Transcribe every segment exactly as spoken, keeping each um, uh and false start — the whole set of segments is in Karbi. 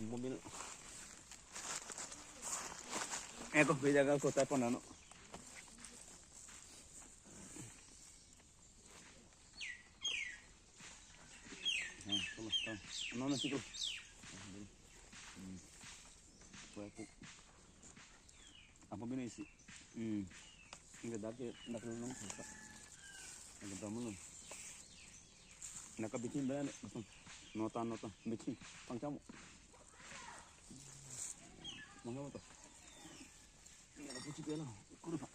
Mobil. Eko, beda ka kota pon ano. Ano na siklo. Apa bina isi? Hmm. Enggak dak ke dak nong. Enggak tamu lo. Naka bikin bela ni. Nota nota bikin pangcam. Mangga to. Enggak puji bela. Kuru pa.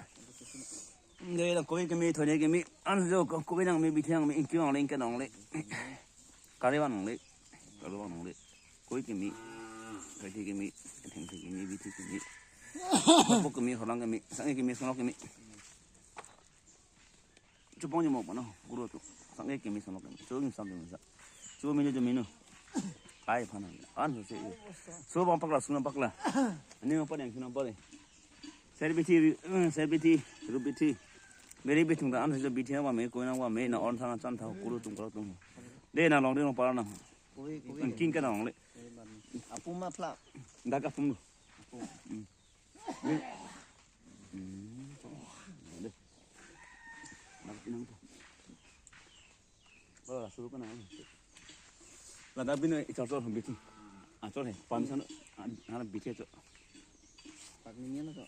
Enggak ada koi kami thone kami. An jo koi nang mi bithi nang mi ingki nang le ingki nang le. Kari nang le. Kari nang le. Koi kimi, kaithi kimi, thengthi kimi, bithi kimi. Bapok kimi, holang kimi, sange kimi, sonok kimi. Chupong jumok pano, guru tu. Sange kimi, sonok kimi. Chupong sang kimi sa. Chupong minu juminu. Kai phana. An so se. Chupong pakla, suna pakla. Ani apa yang suna pakla. Ser bithi, eh, ser bithi, rup bithi. Beri bithung ta an so bithi wa me, koi nang wa me, na on sang chan tha, guru tum kala tum. De na long de long para na. Koi, koi. King ka nang le. Apu ma pla. Dak apu. Apu. Hmm. Hmm. De. Nak pinang tu. Oh, la suru ka nang. Ladak bino ichor chor bithi. Achor he. Pam san. Hala bithi chor. Pak ni ni na to.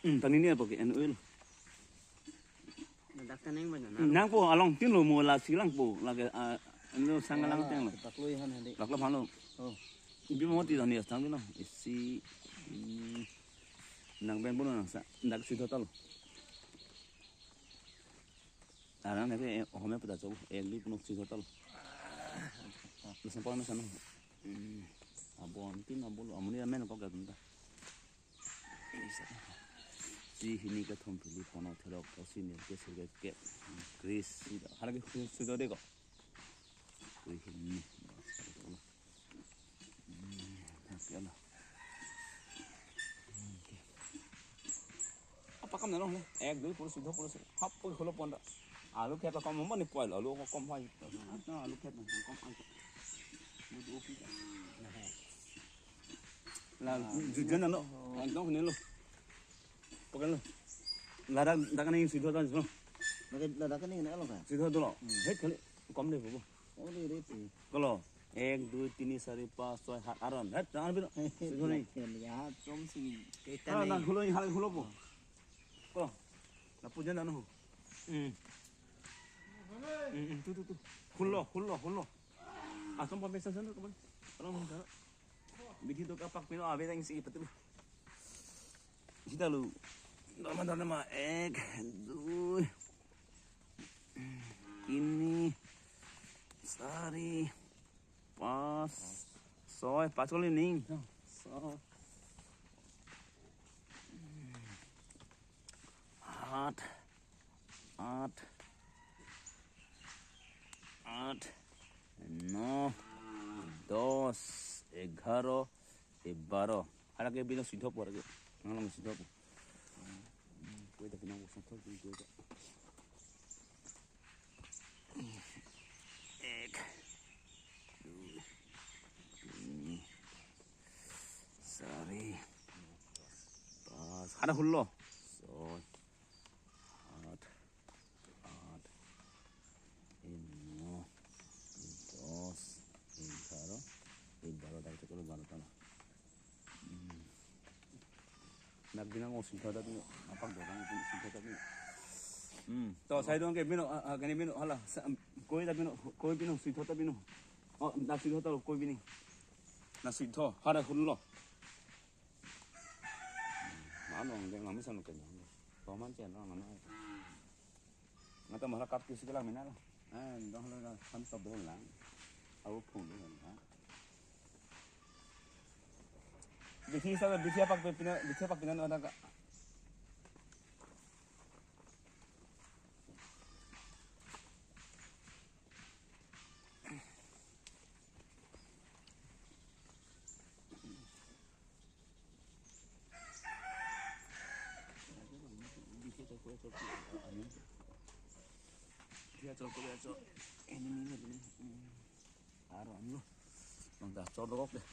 Hmm, tani ni apa ke? An oil. Ladak ka neng banyak na. Nangpo along tin lo mo la silang po lake, ah, ano sang lang teng lo. Paklo ihan hadi. Paklo phano. Oh. Ibi mo ti dani sang bino. Isi, hmm, nang ben bono nang sa. Dak si total. Arang nake, eh, home pata chok, eh, li punok si total. Lu sampal na sano. Hmm. Abo antin abo lo, amoni amen ko gadun ta. Si hini kethom phili pono therok, o si nirke sirke ke, Chris si da. Hala ke si do de ko. Koi hini. Hmm, okay na. Okay. Apa kam na long le? Ek, dui, pura sudah, pura sudah. Hap, pura holo pon da. Alu khet kom mo ni poi lo, alu kom phai. Atna alu khet na kom ai. Mo du pi. La, jujan ano. Ekdom hini lo. Pakan lo. Ladak, dak ka neng si do ta lo. Ladak, ladak ka neng na lo ka? Si do lo. Hmm. Het kali. Kom de bo. Oh, de, de, de. Kolo. Ek, dui, tini, sari, pas, soi, hat, aron. Het, jangan bilo. Si do ni. Ya, tom si. Ah, na hulo ni, hal hulo po. Kolo. Na pujan ano. Hmm. Hmm, hmm, tu, tu, tu. Hulo, hulo, hulo. Asom pa pesa sana kapan? Kalau mau cara. Bithi to kapak pino ave tang si patu. Sita lo. Nama nama ek, dui, tini, sari, pas, soi, pas kali ning. So. Hat, hat, hat, no, dos, egharo, e baro. Hala ke bino si do po hala ke. Nang long si do po. Koi ta pinang bo si do, koi ta. Ek, dui, tini, sari, pas. Hada hulo. So, hat, hat, e no, e dos, e egharo, e baro, dak chakolo baro tama. Hmm. Nak binang o singkha dak ni, apak dorang pun singkha dak ni. Hmm. To, sai dong ke bino, ah, ah, kani bino, hala, sa-, koi dak bino, koi bino, singkha dak bino. Oh, dak singkha dak koi bini. Na singkha, hada hulo. Mano ang deng kami sanu kanya. Paman chen orang mana. Ngata mahala kap kisi kelang mina lo. Ah, dong lo kan top dong lang. Au phung dong ha. Bithi sa, bithi apak pe pina, bithi apak pina na ka. Dia chok, dia chok. Ini, ini, ini. Aro anlo. Bang dah chok dokok deh.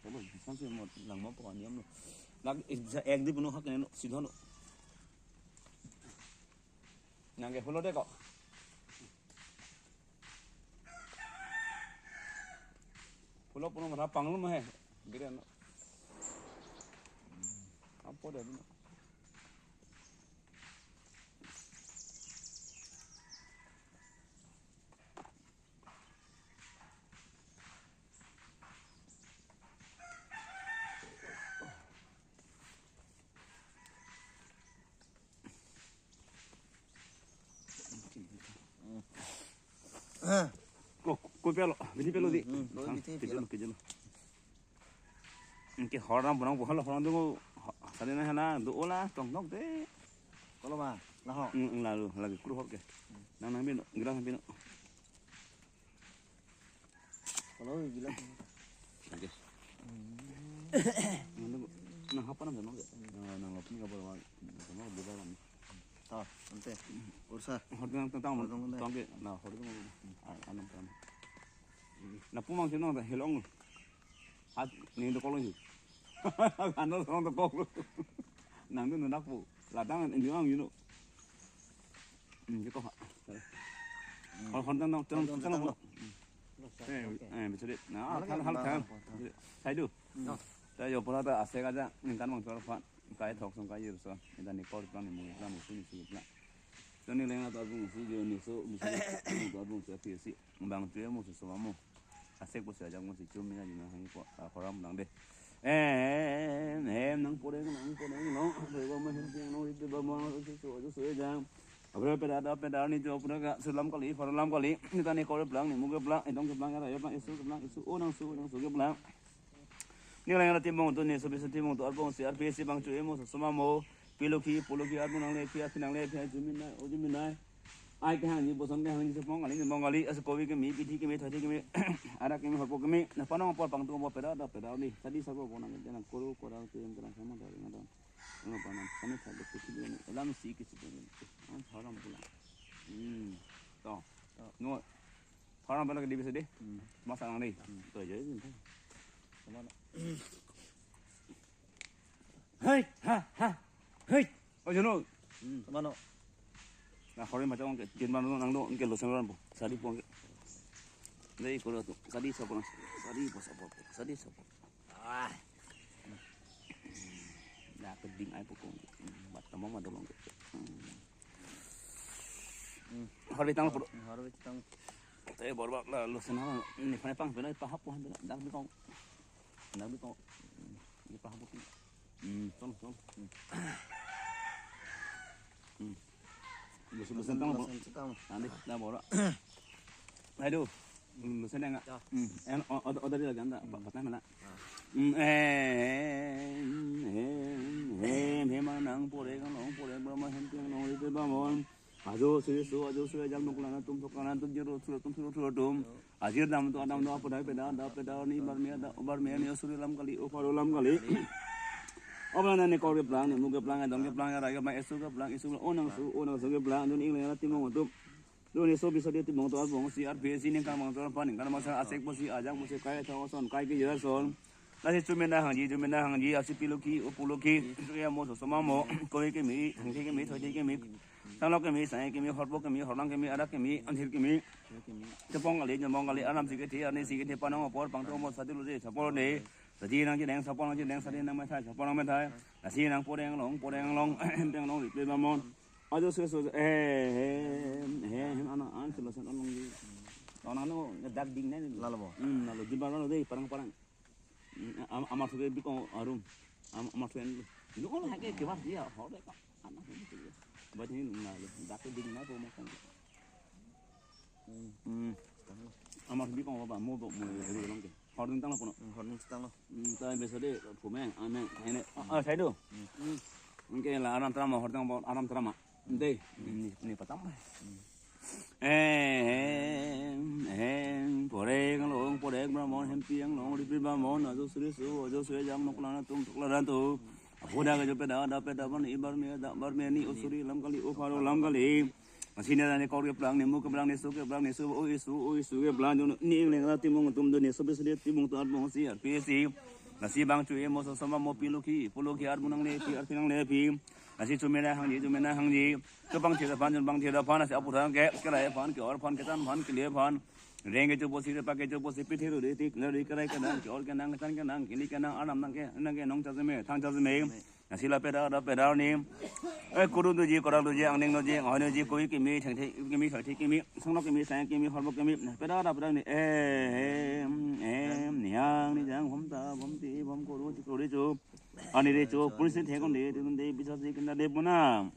Kolo, bisan si mo langmo po ani amlo. Lag ek di puno hak neno sidhono. Nangke pulo de ko. Pulo puno matha panglo ma he. Bire no. Apo de no. Ko, ko pelo, bini pelo di. Hmm, hmm, ko bini pelo. Kejelo, kejelo. Ke horam bonang bohal horam dungo, sari na hala do ola tong nok de. Kolo ma, laho. Hmm, hmm, lalu lagi kuru hor ke. Nang nang bino, gelang bino. Kolo gelang. Oke. Nang, nang apa nang no ke? Nang, nang apa ni kabar wa? Nang di ba kan. Ta, ante. Ursa. Hor nang tang tang. Hor nang tang. Tang ke, na hor nang. Ah, anam tang. Na pumang sino ta helong. Hat ni do kolong ju. Ano song do kok. Nang tu nunak pu. Ladang ni ang you know. Hmm, jeko ha. Hor hor tang tang tang tang. Eh, eh, bisa deh. Nah, hal hal hal. Saya do. Ta yo pura ta ase kaja ningkan mang tor pan. Kai thok song kai yur so. Ita ni kor plan ni mu plan mu suni si plan. Joni leng ato abung si jo ni so bisa ato abung si api si. Bang tuye mo so mo. Asek po si ajak mo si chum ya jina hangi po. Koram nang de. Em, em, nang poreng, nang poreng, no. Bebo ma hem tiang, no, ite ba mo, so, so, so, so, jang. Abra peda, da peda, ni jo pura ka, sulam kali, farulam kali. Ni ta ni kor plang, ni mu ke plang, idong ke plang, ara yo plang, isu ke plang, isu, o nang su, nang su ke plang. Ni lang ra timong tu, ni so bisa timong tu, arbong si, arpi si bang chu emo, so, so ma mo. Piloki, puloki, arbong nang le, pi, arpi nang le, pi, jumin nai, o jumin nai. Ai kehang ni boson kehang ni sepong kali ni bong kali as kobi kemi, pithi kemi, thari kemi, arak kemi, horpo kemi. Na panong apor pangtung apor peda da peda ni. Tadi sabo bonang ke jangan koro koro tu yang kerang sama dari ngadon. Ano panang kami sabo kesi ni. Elam si kesi ni. An haram pula. Hmm. To. No. Haram pula ke di bisa deh. Hmm. Masa nang deh. Hmm. To aja itu. Sama na. Hei, ha, ha, hei. Oh, jono. Hmm, mano. Na, hori macam ke, jin mano nang do, ke lo sangran po. Sari po ke. Dei, koro tu. Sari sapo na. Sari po sapo. Sari sapo. Ah. Na, keding ai po ko. Bat tamo ma dolong ke. Hmm. Hmm. Hori tang po. Hori tang. Te bor bak la lo sana. Ni phane pang pena pahap po han pena. Dang ni kong. Nang biko. Di pahapot ni. Hmm, tol, tol. Hmm. Hmm. Lusun, lusun tang, lusun tang. Nanti, na bora. Aduh. Lusun yang enggak? Ya. Hmm. En, o, o, o, tadi lagi anda, patah mana? Ah. Hmm, eh, eh, eh, eh, mana nang pore kan, nang pore, berapa hem tiang, nang itu bangun. Ajo suri su, ajo suri ajang nukla na tum thokla na tum jiro suri tum suri suri tum. Ajir dam tu adam do apodai peda da peda ni barmi ada barmi ni suri lam kali o paro lam kali. Obra na ni kor ke plang ni mu ke plang adong ke plang rai ke plang esu ke plang esu o nang su o nang su ke plang dun ing le na timong tu. Dun ni so bisa dia timong tu abong si arpi si ning kang mang tu pan ning kan masa asek po si ajang po si kai thong son kai ke ya son. Lasi chumena hangji, chumena hangji, asi piloki, o puloki, ya mo so soma mo, koi kemi, hangji kemi, thoji kemi, sanglok kemi, sangai kemi, horpo kemi, horlang kemi, arak kemi, anthir kemi. Chepong kali, chepong kali, aram si kethe, arni si kethe, panong apor, pangtung apor, sadi lo de, sapor de, sadi nang chideng, sapor nang chideng, sadi nang methai, sapor nang methai, lasi nang poreng long, poreng long, poreng long, riple bamon. Ajo se so, eh, eh, eh, ana an selo sen along di. Tona no, ngedak ding nai. Lalo mo? Hmm, lalo di barang lo de, parang parang. Am-, amar suke biko arum. Am-, amar suke. Lu kan hake ke bas dia, hor de ka. Anak ini tu. Bat ini na le. Dak ding na tu makan. Hmm. Amar biko ba mo do mo ru lang ke. Hor ding tang lo puno. Hor ding tang lo. Hmm, ta biasa de, phume, ame, hene. Ah, sai do. Hmm. Oke la aram trama hor tang aram trama. Dei, ni, ni patam. Eh, eh, poreng long, poreng bamon, hempi long, ripi bamon, ajo suri su, ajo suri jang nukla na tum thokla na tu. Apoda ke jo peda, da peda ban ibar me, da bar me ni o suri lam kali, o paro lam kali. Masih ni ada ni kor ke plang, ni mu ke plang, ni su ke plang, ni su, o isu, o isu ke plang, jo ni ing leng la timong tum do ni su bisi timong tu at mong si at pesi. Lasi bang chu e mo so soma mo pi lukhi, pu lukhi, armu nangle phi, arphi nangle phi. Lasi chumena hangji, chumena hangji. Chupang thir aphan, chupang thir aphan, lasi aputhak ke, kerai aphan, ke-or aphan, kethan aphan, kele aphan. Reng kecho pusi, repak kecho pusi, pithi ru di tik, le ri kerai kenang, ke-or kenang, kethan kenang, kele kenang, arnam nangke, nangke nong charjume, thang charjume. Lasi lape da, lape da ni. Eh, kurun doji, korak doji, angdeng doji, anghoi doji, koi kimi, thengthe kimi, thoi kimi, songnok kimi, sang kimi, horbok kimi, lape da, lape da ni. Eh, em, em, nihang, nijang, homta, homti, homkuru, chikuru, chu. Ani de chu, pun si thekon de, tun de, bisa si kena de puna.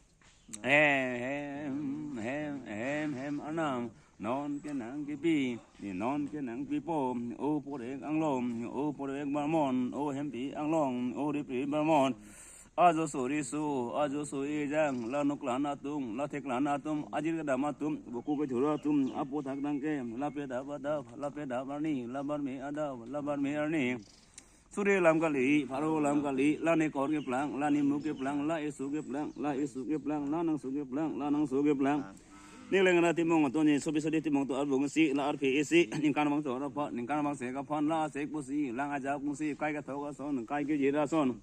Hem, hem, hem, hem, hem, arnam. Non kenang kipi, non kenang pipo, o porek anglong, o porek barmon, o hempi anglong, o ripi barmon. Ajo suri su, ajo suri jang, la nuklan atum, la theklan atum, ajir kedam atum, buku kechuru atum, aputhak nangke, lape dap adap, lape dap arni, la barme adap, la barme arni. Suri lam kali, pharo lam kali, la ne kor keplang, la ne mu keplang, la esu keplang, la esu keplang, la nangsu keplang, la nangsu keplang. Ning leng ra timong ato ni sobi sodi timong to arbung si, la arphe isi, ningkan bang chor aphan, ningkan bang sek aphan, la sek pusi, lang ajak pusi, kai kethok ason, kai kejir ason.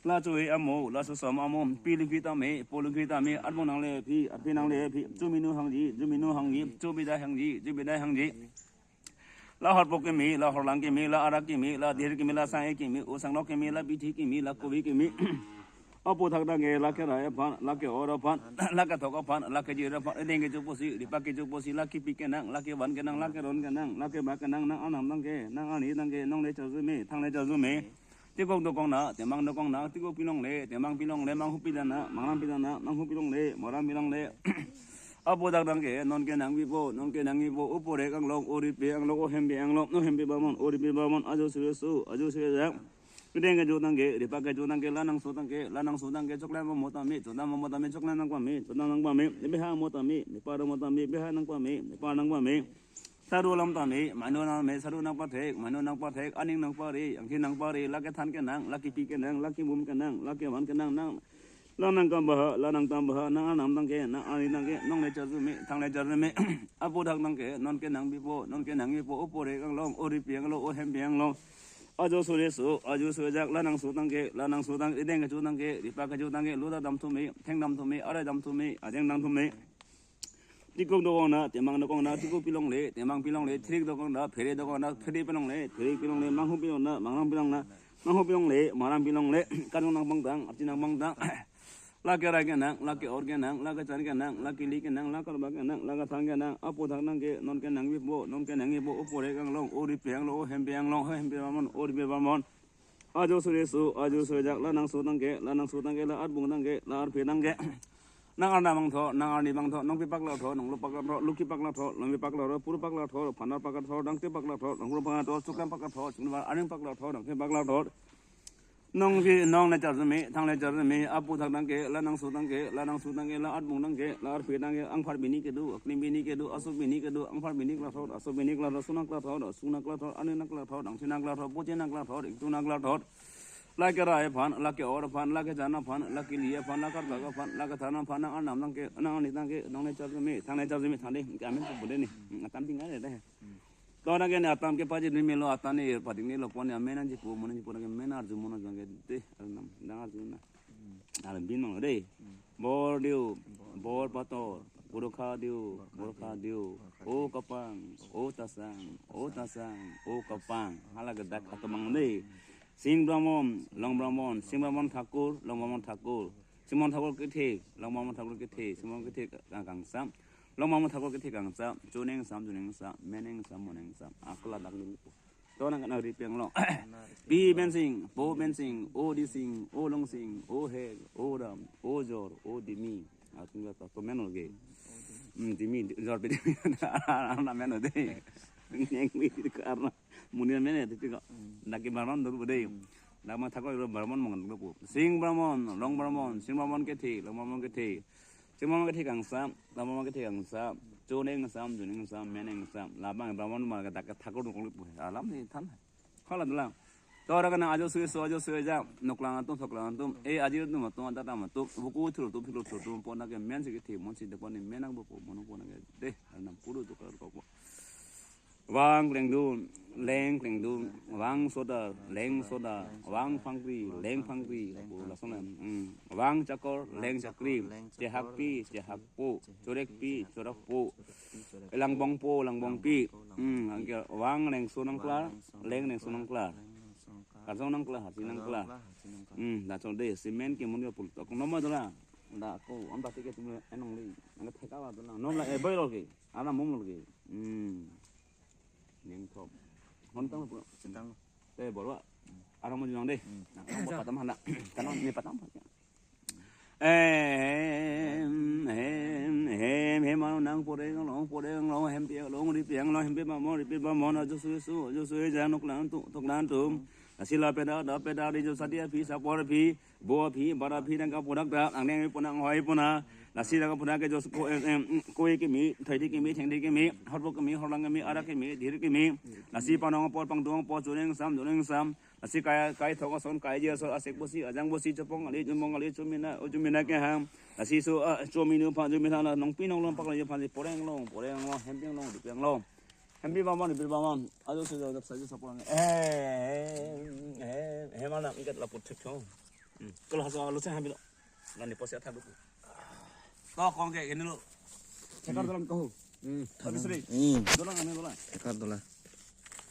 La chui amo, la susom amo, pi lukhi tame, po lukhi tame, arbung nangle phi, arphe nangle phi, chuminu hangji, juminu hangji, chubida hangji, jubida hangji. La horpo kimi, la horlang kimi, la arak kimi, la dir kimi, la sang-e kimi, o sangnok kimi, la pithi kimi, la kobi kimi. Aputhak nangke, la kerai aphan, la ke-or aphan, la kethok aphan, la kejir aphan, deng kecho pusi, repak kecho pusi, la kipi kenang, la kevan kenang, la keron kenang, la kebak kenang, nang arnam nangke, nang arni nangke, nongle charjume, thangle charjume. Tikok dokong na, temang dokong na, tikok pilongle, temang pilongle, manghu pilana, manglang pilana, manghu pilongle, moram pilongle. Aputhak nangke, non kenang pipo, non kenang pipo, o porek anglong, o ripi anglong, o hempi anglong, o hempi barmon, o ripi barmon, ajo suri su, ajo suri jang. Kedeng kecho nangke, repak kecho nangke, la nangsu nangke, la nangsu nangke, choklang mo tame, chodam mo tame, choklang nang pame, chodam nang pame, beha mo tame, bepar mo tame, beha nang pame, bepar nang pame. Saru lam tame, manu name, saru nang pathek, manu nang pathek, aning nang pare, angkhi nang pare, la kethan kenang, la kipi kenang, la kibum kenang, la kevan kenang, nang, la nangkam baha, la nangtam baha, nang arnam nangke, nang arni nangke, nongle charjume, thangle charjume, aputhak nangke, non kenang pipo, non kenang pipo, o porek anglong, o ripi anglong, o hempi anglong. Ajo suri su, ajo suri jak, la nangsu nangke, la nangsu nang, deng kecho nangke, repak kecho nangke, luta dam thume, theng dam thume, arai dam thume, ajeng dam thume. Tikok dokong na, temang dokong na, tikok pilongle, temang pilongle, thirik dokong na, phere dokong na, phere pilongle, thirik pilongle, manghu pilong na, manglang pilong na, manghu pilongle, moram pilongle, kanung nang pangtang, arti nang pangtang. La kerai kenang, la ke-or kenang, la kechan kenang, la kili kenang, la karbak kenang, la kethang kenang, aputhak nangke, non kenang pipo, non kenang pipo, o porek anglong, o ripi anglong, o hempi anglong, o hempi barmon, o ripi barmon. Ajo suri su, ajo suri jak, la nangsu nangke, la nangsu nangke, la arbung nangke, la arphe nangke. Nang arnam bangtho, nang arni bangtho, nongpi paklatho, nonglo paklatho, lukhi paklatho, longpi paklatho, puru paklatho, phanar paklatho, dangte paklatho, nongpuru paklatho, chuklam paklatho, chuklam aning paklatho, dangte paklatho. Nongsi, nongle charjume, thangle charjume, aputhak nangke, la nangsu nangke, la nangsu nangke, la arbung nangke, la arphe nangke, angphar bini kedo, aklim bini kedo, asuk bini kedo, angphar bini klatho, asuk bini klatho, su nang klatho, sung nang klatho, aning nang klatho, dangsi nang klatho, poche nang klatho, ingtu nang klatho. La kerai aphan, la ke-or aphan, la kechan aphan, la kili aphan, la karbak aphan, la kethan aphan, nang arnam nangke, nang arni nangke, nongle charjume, thangle charjume, thang de, amen pu bude ni, atam ting are de. To nangke ne atam ke paji ni melo, atan ni paji ni lo pon ya, men nangji pu, mon nangji pu, nangke men arju mon nangke de, arnam, nang arju na. Alam bin mang de. Bor diu, bor pator, borkha diu, borkha diu, o kapang, o tasang, o tasang, o kapang. Hala ke dak atamang de. Sing Brahmon, Long Brahmon, Sing Brahmon Thakur, Long Brahmon Thakur. Sing Brahmon Thakur kethe, Long Brahmon Thakur kethe, Sing Brahmon kethe ka-, kangsam. Long Brahmon Thakur kethe kangsam, chuning sam, chuning sam, mening sam, moning sam. Akla dak ni. To nang kana ripi anglong. Pi Bensing, po Bensing, o Dising, o Longsing, o Hek, o Ram, o Jor, o Dimi. Atum kata to men oge. Hmm, Dimi, Jor pe Dimi. Arnam men ode. Neng mi karna. Munir men ya tiko. Naki Brahmon dulu bude. Nama Thakur Brahmon mong dulu pu. Sing Brahmon, Long Brahmon, Sing Brahmon kethe, Long Brahmon kethe. Sing Brahmon kethe kangsam, Long Brahmon kethe kangsam. Chuning sam, chuning sam, mening sam. Labang Brahmon mar kata ke Thakur dulu pu. Alam ni than. Hala dalang. To ra kana ajo sui so, ajo sui ja, noklang atum, soklang atum, e ajir atum atum, anta atum atum, buku thur atum, philok thur atum, pon nangke men si kethe, mon si de pon ni men nang buku, mon pon nangke de, arnam puru tu kar kok. Vang klengdun, leng klengdun, vang sodar, leng sodar, vang phangkri, leng phangkri, lapu lason an. Hmm. Vang chakor, leng chakri, chehakpi, chehakpo, chorekpi, chorekpo, langbongpo, langbongpi. Hmm, anke vang lengso nangklar, leng lengso nangklar. Karsong nangklar, harsi nangklar. Hmm, da chong de, cement ke mun ke pul tok. Nom ma dola. Da ko, on pati ke tum enong li. Nang theka ba dola. Nom la, eh, boy lo ke. Ana mum lo ke. Hmm. Neng thom. Hon tang pura. Sintang. Te borwa. Arong mo jong de. Hmm. Nang ko patam hana. Kanong ni patam. Hem, hem, hem, hem, ano nang poreng long, poreng long, hempi long, ripi long, hempi bamon, ripi bamon, ajo su su, ajo su jang nok lang tu, tok lang tu. Lasi la peda, da peda, ri jo sadi aphi, sapor aphi, bo aphi, bar aphi, nang kapunak da, ang neng punak hoi puna. Lasi nang kapunak ke jo ko, em, em, koi kimi, thoi di kimi, theng di kimi, hor bo kimi, hor lang kimi, arak kimi, dhir kimi. Lasi panong apor, pangdung apor, chuneng sam, chuneng sam. Lasi kai, kai thok ason, kai ji ason, asek bosi, ajang bosi, chopong ali, jumong ali, chomina, o chomina kehang. Lasi so, ah, chominu phan, chomina la, nongpi nonglong pak la, phan si poreng long, poreng long, hemping long, dipeng long. Hempi bamon, hempi bamon. Ajo so, ajo so, ajo so poreng. Eh, eh, eh, hemal na, ingkat la put thek thong. Hmm. Kalau haso alu sa hempi lo. Nani posi athak dulu. Ko kong ke, ini lo. Cekar dalam kau. Hmm. Habis ri. Hmm. Dolang, ini dolang. Cekar dolang.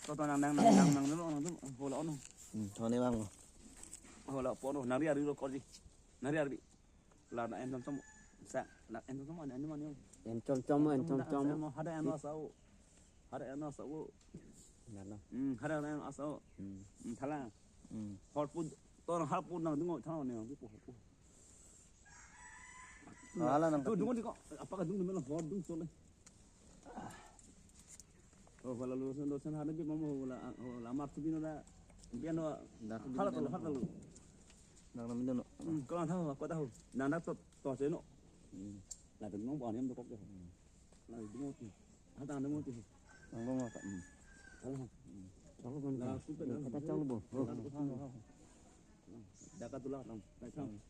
To, to, nang, nang, nang, nang, nang, nang, nang, hola ono. Hmm, thone bang. Hola pono, nari ari lo korji. Nari ari. La na en chom chom. Sa, la en chom chom, en mani. En chom chom, en chom chom. Hada en asau. Hada en asau. Nana. Hmm, hada en asau. Hmm. Hmm, thala. Hmm. Horpu, to horpu nang dungo, thala ne, horpu, horpu. Hala nang tu, dungo di ko, apa ka dungo melo hor dung sole. Oh, hala lusen, lusen hana bi mamo hala, hala mar tu bino da, bino. Dak hala tolo, hala tolo. Dak na mino no. Hmm, ko tahu, ko tahu. Nana to, to seno. Hmm. La tu nong pa nem to ko ke. Hmm. La tu mo ti. Hata nong mo ti. Nong mo ta. Hmm. Hala. Hmm. Chalo bon. La tu pe na. Kata chalo bo. Oh. Daka tulak lang. Kacang. Hmm.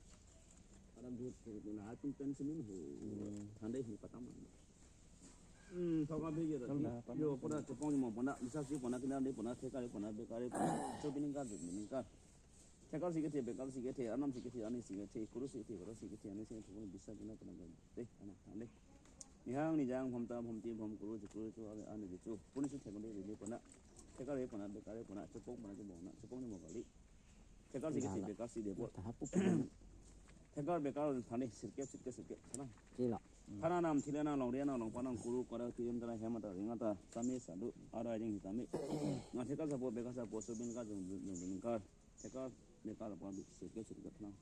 Adam duit, na atum pen semin ho. Hmm. Handai hi patam. Hmm, thok abhi gera. Yo, pona chopong mo, pona bisa si, pona kina de, pona thekar, pona bekar, pona chobiningkar, biningkar. Thekar si kethe, bekar si kethe, anam si kethe, ani si kethe, kuru si kethe, kuru si kethe, ani si kethe, pona bisa kina pona de. Ana, ane. Nihang nijang bhomta bhomti bhomkuru chikuru chu ani chu. Puni si thekar de, de pona. Thekar pona, bekar pona, chopong pona, chopong na, chopong mo kali. Thekar si kethe, bekar si de po. Thekar bekar thani sirkep sirkep sirkep sana. Chila. Thana nam thila nang longri nang longpa nang kuru kara tuyem tara hem ata ring ata sami sadu ara jing hitami. Nang thekar sapo bekar sapo subin kar jung jung jung kar. Thekar bekar apa bi sirkep sirkep sana.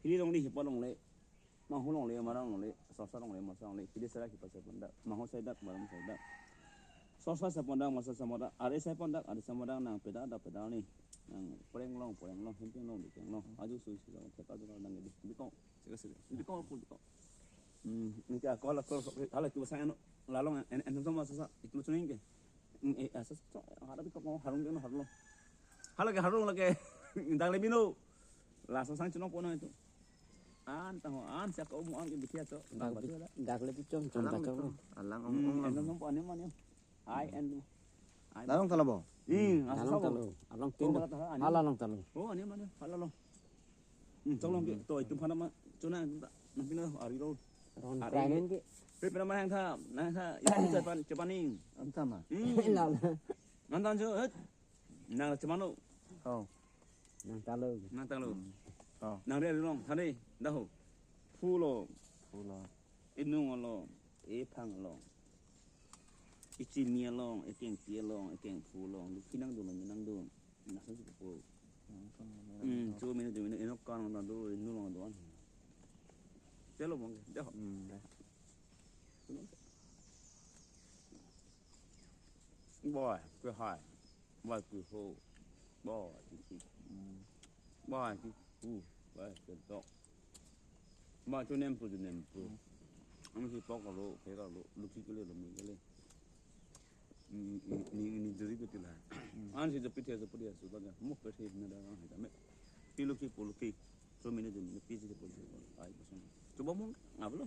Hili longri hipa longle. Mahu longle, marang longle, sosa longle, mosa longle, hili sera hipa sepondak, mahu sedak, marang sedak. Sosa sepondak, mosa sepondak, ari sepondak, ari sepondak nang peda da peda ni. Nang poreng long, poreng long, hemping long, dikeng long. Aju sui sui long, thekar jong nang di. Bikong, sika sika. Bikong, pul bikong. Hmm, ningke akol akol hala tu sa eno. La long en en sama sasa. Itu suning ke. Hmm, eh, asa so, harap bikong harung ke no harung. Hala ke harung lake. Dang le bino. La sasang chinong pona itu. An tahu an siak ko mu an ke bikia to. Dak le pichong chong ta chong. Alang ong ong. En nong pona mani. Ai en. Lalong talo bo. Hmm, asa lalong talo. Along tin. Hala lalong talo. Oh, ani mani. Hala long. Hmm, chong long ke. To itum phana ma chuna ta. Nang pina ari lo. Ron krai nen ke. Pe pina ma hang tha, nang tha. Itu cepan cepaning. Anta ma. Hmm. Nang tan jo. Nang cemano. Oh. Nang talo. Nang talo. Oh. Nang re long thani daho. Phu long. Phu long. Inung long. Ephang long. Ichimi long, ekengpi long, ekengphu long. Lukhi nang dun, nang dun. Nasa si po. Hmm, chu minu chu minu eno kan nang dun, inu long dun. Chalo mong. Daho. Hmm. Boy, ke hai. Boy, ke ho. Boy, ke ki. Boy, ke hu. Boy, ke to. Boy, chu nem pu, chu nem pu. Ang si pok lo, ke lo, lu ki ke le, lu mi ke le. Ni, ni, ni, ni juri ke tila. An si japi the, japi the, su ba ga. Mo pe the na da ang hai ta me. Pi lu ki, pu lu ki. So many jun, pi si pu. Ai, ba sung. Chu ba mong, ngap lo.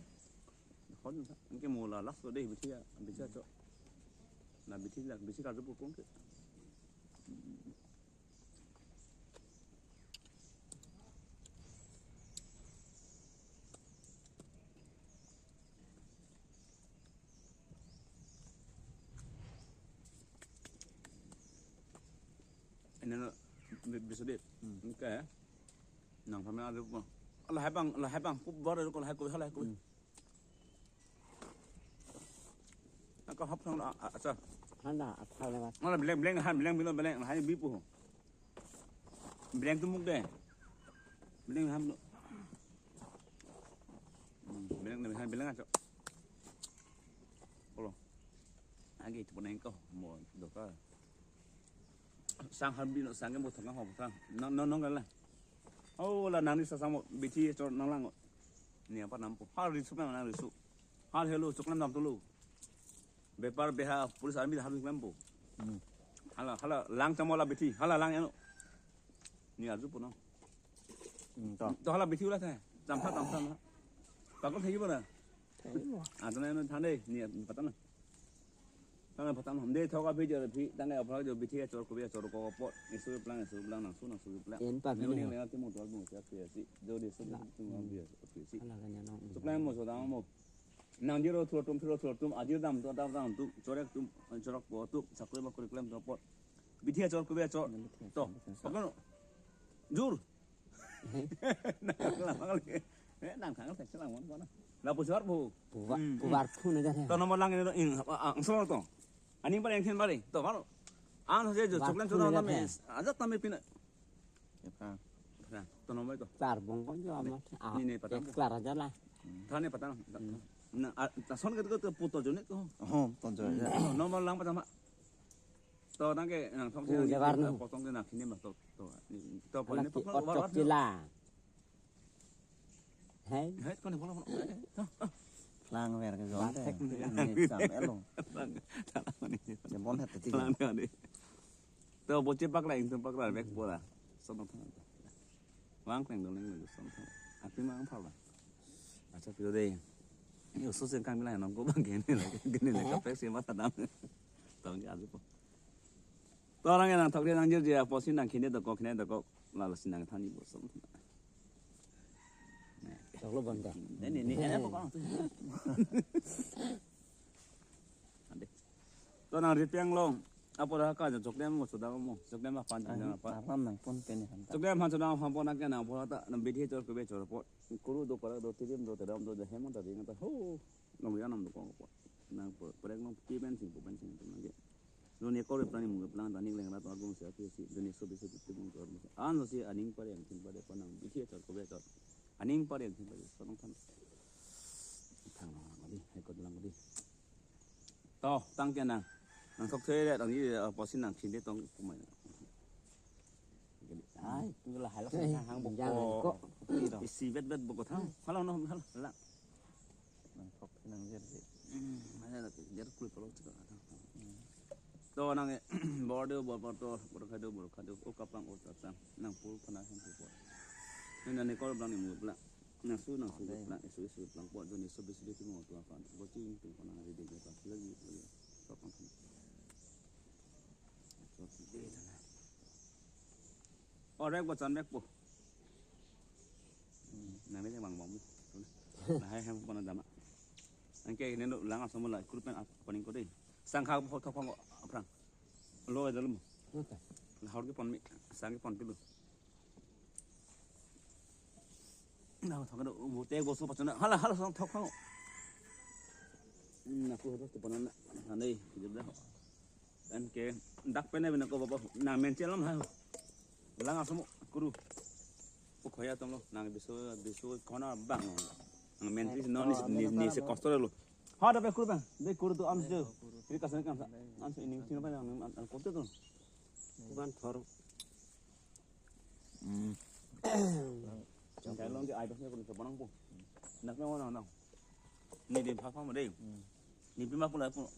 Hon sa, ang ke mo la last day bithi ya, bithi cho. Na bithi la, bithi karju pupung ke. Ini lo, bi-, bisa deh. Hmm. Oke. Nang pamela dulu. Lahai abang, lahai abang. Kubar dulu, lahai ko, lahai ko. Hmm. Nang kahap sang, ah, ah, acha. Handa, athal lewat. Mana beleng, beleng, han, beleng, beleng, beleng, lahai bipu. Beleng tumuk deh. Beleng ham lo. Hmm, beleng, beleng, han, beleng acha. Olo. Agi itu pun engkau, mo, doka. Sang han bino, sang ke mo thang ho, thang. Nang, nang, nang, nang. Oh, la nang ni sasamo, bithi chor nang lang. Ni apa nampo? Hal risu nang, nang risu. Hal helo, choklam dam tulu. Bepar beha, police army hal klempo. Hmm. Hala, hala, lang chamo la bithi, hala lang eno. Ni arju puno. Hmm, to. To hala bithi ula the. Cham tha, cham tha na. Pakon thagi bona. Thagi bona. Ah, tane no thane, ni patang na. Tane patang na. Hum de thoka bhi jor phi, tane apra jo bithi chor ko bi chor ko pot. Isu plang, isu plang, nang su, nang su plang. En pa ni bhi ni. Ni le ti mo dol mo sia sia si. Jo de su. La. Ti mo bi sia si. Hala ka nya no. Su plang mo so dang mo. Nang jiro thlo tum, thlo thlo tum, ajir dam to dam dam tum, chorek tum, chorok po tum, sakuri bakuri klem to pot. Bithi chor ko bi chor. To. Pakon. Jur. Nang lang kali. Eh, nang thang thek lang mon kona. La pu sar bu. Puwa, hmm, puwar hmm. Thu na jan. To nomor lang ini, in, ah, ah, solo to. Aning pareng thin bari. To, baru. An se jo, puwar choklem thu choklem na jan. Mes. Ajat tame pina. Ya, pa. Nah, to nomor to. Char bong ko jo amat. Ah, ni, ni, patang. Klar aja lah. Thane patang. Hmm. Na, ah, ta son ke to puto jo ne to. Oh, to jo ya. Nomor lang patang ma. To nang ke nang thong. Oh, si jagar nang nu. Potong ke nang kini ma to. To. To anak pon ki pot war chok war. Chila. Hai. Hai, kone bola bola. Lang ver ke jon te. Ni sam elo. Lang. Lang ni. Jemon het ti. Lang ni. To boche pakla, ingtung pakla, bek bola. Sono thang. Wang kleng dong leng leng sono thang. Api mang phala. Acha pilo dei. Yo so sen kang bilai nong ko bang gene la. Gene la kapek si mata dam. Tong ji aju po. To orang yang nang thok dia nang jir dia, posi nang kine dokok, kine dokok, lalu si nang thani bosong. Choklo bang ta. Ni, ni, ni, eh, pokok tu. Ade. To nang ripiang long. Apo dah ka choklem mo, sudah mo. Choklem apa, choklem apa? Aram nang pon pene kan. Choklem han sudah ham pon nang ke nang pon ta, nang bithi chor ko bi chor po. Kuru do para do tirim do tedam do hemon ta ding ta ho. Long ria nam dokok po. Nang po, prek long pi pen sing, po pen sing, tum lagi. Doni ekor plang ni mung plang ta ning leng rat agung sia pi si, doni so bisi pi mung tor. An lo si aning pareng thin pade pa nang bithi chor ko bi chor. Aning pareng thin pade, sonong than. Thang lang di, hai kot lang di. To, tang ke nang. Nang sok the le, tang ni, eh, posi nang kinde tong kumai. Ai, tu la halak nang hang bok. Jangan ko. Isi bet bet bok thang. Hala no, hala, hala. Nang thok nang jer je. Hmm, mana lagi? Jer kul palo juga ada. Hmm. To nang eh, bor do, bor bor to, bor khado, bor khado, o kapang o tatang, nang pul kana hem pul. Nang nang ekor blang ni mu blang. Nang su, nang su blang, isu isu blang po, joni so bisi de timo to apa. Bo ching tu kana ri de pa lagi lagi. To pang. To si de na. Orek bo chan mek po. Hmm, nang ni bang bang. Lahai hem pon dam ma. Anke ne lo lang aso mo la kru pen ap koning ko dei. Sangkha bo thok pang aphrang. Lo edal mo. Oke. Lahor ke pon mi, sang ke pon pilu. Na thok do mo te bo so pachona. Hala hala sang thok pang. Na ku ho to pon na. Anei, jebla. Anke dak pen ne bina ko bapa nang menchel lam ha. Lang aso mo kuru. Pu khoya tong lo nang biso biso kona bang. Nang menchel no ni ni ni se kosto lo. Ha da pe kuru bang. De kuru tu am je. Kiri kasan kam sa. Am se ini sini pa nang an kosto tu. Bukan thor. Hmm. Jangkai long ke ai bas ne ko so panang po. Nak na wana na. Ni de pha pha mo dei. Hmm. Ni pima pula pun.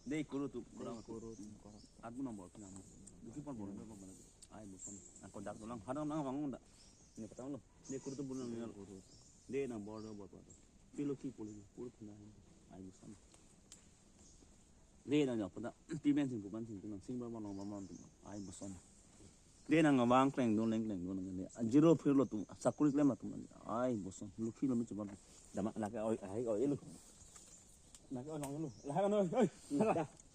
Dei kuru tu, kuru tu. Kuru tu, kuru tu. At mo nombor pina mo. Duki pon bol, pon bol. Ai mo pon. Ako dak dolang. Hadang nang bang da. Ni patang lo. Dei kuru tu bulan ni. Kuru tu. Dei nang bor do bor bor. Pilo ki puli, pul pina. Ai mo sam. De nang ya pada pimen sing kuman sing kunang sing ba malong ba malong tum. Ai boson. De nang abang kleng dun leng kleng dun nang de. Zero phir lo tum sakuri klem tum. Ai boson. Lukhi lo mi chuba. Dama lake oi ai oi lu. Lake oi long lu. Lah kan oi oi.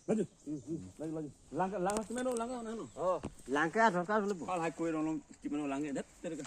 Laju. Laju laju. Langka langka sime lo langka nang lo. Oh, langka thorka lu. Hal hai koi long long sime lo langka det terka.